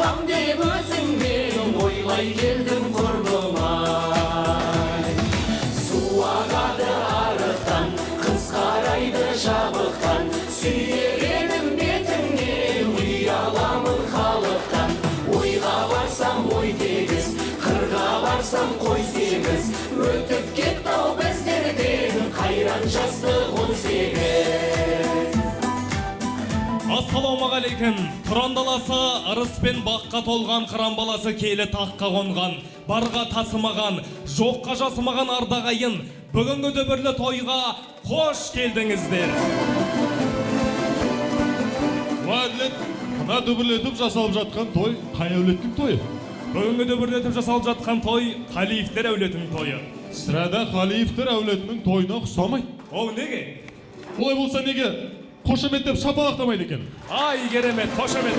Қалсам деп өзіңмен ойлай келдім, құрбым ай. Су ағады арықтан, қыз қарайды жабықтан. Сүйер едім бетіңнен, ұяламын халықтан. Ойға барсам ой тегіс, қырға барсам қой сегіз. Өтіп кетті ау біздерден қайран жастық 18. Ассалаумағалейкум. Тұран даласы ырыс пен баққа толған, қыран баласы киелі таққа қонған, барға тасымаған, жоққа жасымаған ардағайын, бүгінгі дүбірлі тойға қош келдіңіздер. Әділет, мына дүбірлетіп жасалып жатқан той қай әулеттің тойы? Бүгінгі дүбірлетіп жасалып жатқан той Қалиевтер әулетінің тойы. Сірә да Қалиевтер әулетінің тойына ұқсамайды. Ол неге? Олай болса неге қошеметтеп шапалақтамайды екен? Ай, керемет, қошемет.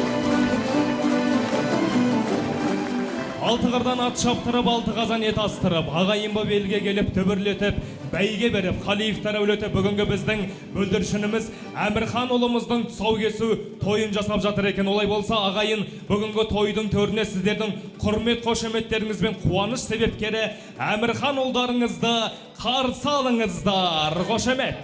Алты қырдан ат шаптырып, алты қазан ет астырып, ағайын боп елге келіп, дүбірлетіп, бәйге беріп, Қалиевтер әулеті бүгінгі біздің бүлдіршініміз Әмірхан ұлымыздың тұсаукесу тойын жасап жатыр екен. Олай болса, ағайын, бүгінгі тойдың төріне сіздердің құрмет қошеметтеріңізбен қуаныш себепкері Әмірхан ұлдарыңызды қарсы алыңыздар. Қошемет.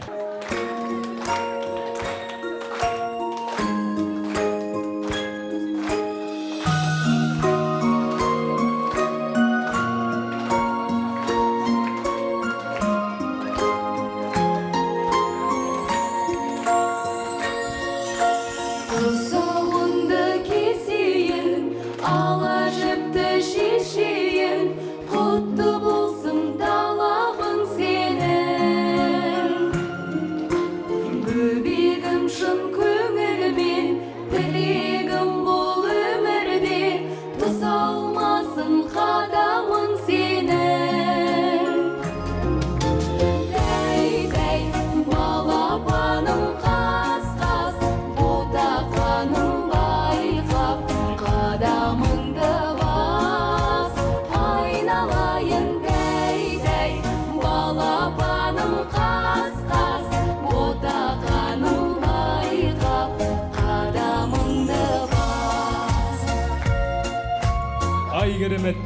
Тұсауыңды кесейін, ала жіпті шешейін, құтты болсын талабың сенің. Бөбегім, шын көңілмен тілегім, бұл өмірде тұсалмасын қадамың сенің. Тәй, тәй, балапаным, қаз, қаз, ботақаным, байқап қадамыңды бас, айналайын. Тәй, тәй, балапаным, қаз, қаз, ботақаным, байқап қадамыңды бас. Ай, керемет.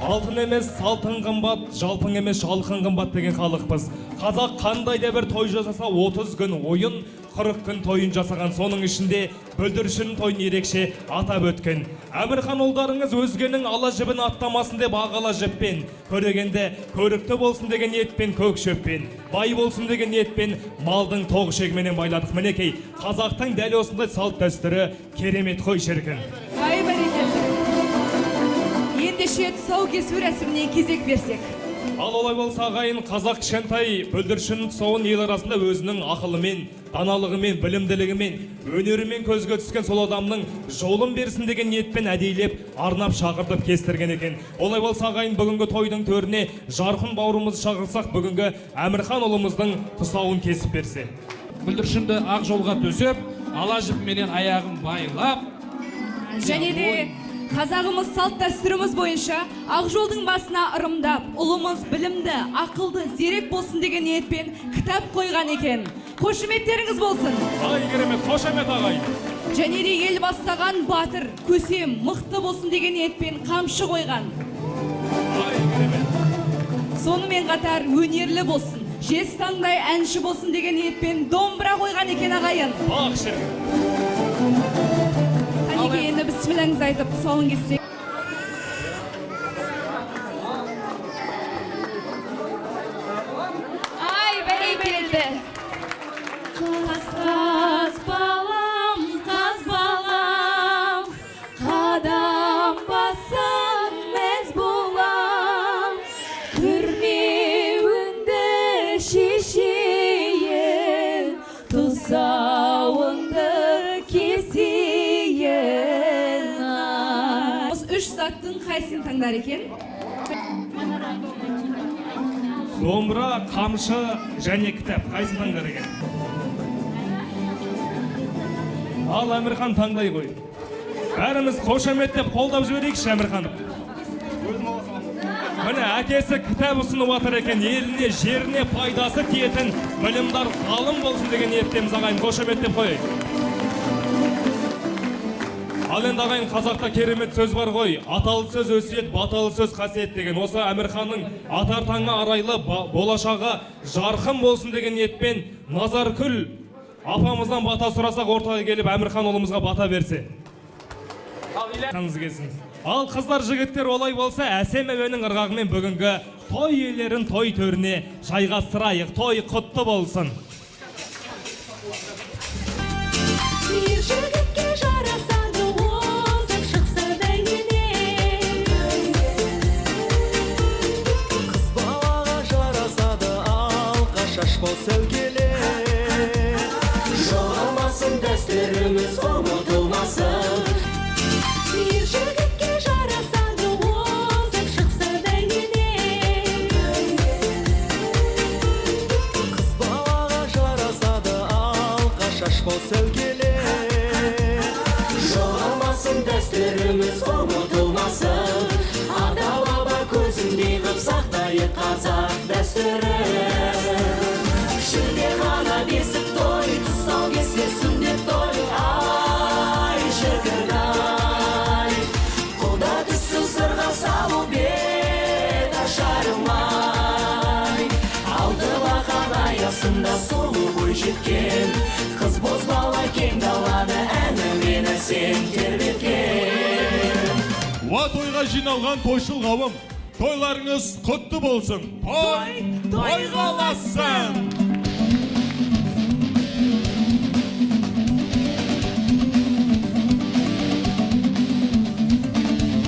Алтын емес, алтын қымбат, жалпың емес, жалқын қымбат деген халықпыз. Қазақ қандай да бір той жасаса, 30 күн ойын, 40 күн тойын жасаған. Соның ішінде бүлдіршін тойын ерекше атап өткен. Әмірхан ұлдарыңыз өзгенің ала жібін аттамасын деп ақ ала жіппен, көрегенде көрікті болсын деген ниетпен көк шөппен, бай болсын деген ниетпен малдың тоқ ішегіменен байладық. Мінекей, қазақтың дәл осындай салт дәстүрі керемет қой, шіркін. Ай, бәрекелді. Ендеше тұсау кесу рәсіміне кезек берсек. Ал олай болса, ағайын, қазақ кішкентай бүлдіршін тұсауын ел арасында өзінің ақылымен, даналығымен, білімділігімен, өнерімен көзге түскен сол адамның жолын берсін деген ниетпен әдейілеп арнап шақыртып кестірген екен. Олай болса, ағайын, бүгінгі тойдың төріне Жарқын бауырымызды шақырсақ, бүгінгі Әмірхан ұлымыздың тұсауын кесіп берсе. Бүлдіршінді ақ жолға төсеп, ала жіпменен аяғын байлап, Және де қазағымыз салт дәстүріміз бойынша ақ жолдың басына ырымдап, ұлымыз білімді, ақылды, зерек болсын деген ниетпен кітап қойған екен. Қошеметтеріңіз болсын. Ай, керемет, қошемет, ағайын. Және де ел бастаған батыр, көсем, мықты болсын деген ниетпен қамшы қойған. Ай, керемет. Сонымен қатар өнерлі болсын, жез таңдай әнші болсын деген ниетпен домбыра қойған екен, ағайын. Бақ шіркін. Қанеке, енді бісмілләңізді айтып тұсауын кессек. Ай, бәрекелді. Қаз, қаз балам, қаз балам, қадам бассам мәз болам. Күрмеуіңді шешейін, тұсауыңды кесейін. Ай. Осы үш заттың қайсысын таңдар екен? Домбыра, қамшы және кітап, қайсысын таңдар екен? Ал Әмірхан, таңдай ғой. Бәріміз қошеметтеп қолдап жіберейікші Әмірханды. Міне, әкесі кітап ұсынып жатыр екен. Еліне, жеріне пайдасы тиетін білімдар ғалым болсын деген ниеттеміз, ағайын, қошеметтеп қояйық. Ал енді, ағайын, қазақта керемет сөз бар ғой: аталы сөз өсиет, баталы сөз қасиет деген. Осы Әмірханның атар таңы арайлы, болашағы жарқын болсын деген ниетпен Назаркүл апамыздан бата сұрасақ, ортаға келіп Әмірхан ұлымызға бата берсе. Қаныңыз келсін. Ал қыздар, жігіттер, олай болса, әсем әуеннің ырғағымен бүгінгі той иелерін той төріне жайғастырайық. Той құтты болсын! Ер жігітке жарасады озып шықса бәйгеден. Қыз балаға жарасады алқа, шашбау, сәукеле. Жоғалмасын дәстүріміз, ұмытылмасын. Ер жігітке жарасады озып шықса бәйгеден. Қыз балаға жарасады алқа, шашбау, сәукеле. Жоғалмасын дәстүріміз, ұмытылмасын. Ата баба көзіндей ғып сақтайық қазақ дәстүрін. Шілдехана, бесік той, тұсау кессе, сүннет той. Ай, шіркін ай, қолда түссін сырға салу, бет ашарым ай. Алты бақан аясында сұлу бойжеткен қыз бозбала кең даланы әнімен әсем тербеткен. Уа, тойға жиналған тойшыл қауым, тойларыңыз құтты болсын, той тойға ұлассын!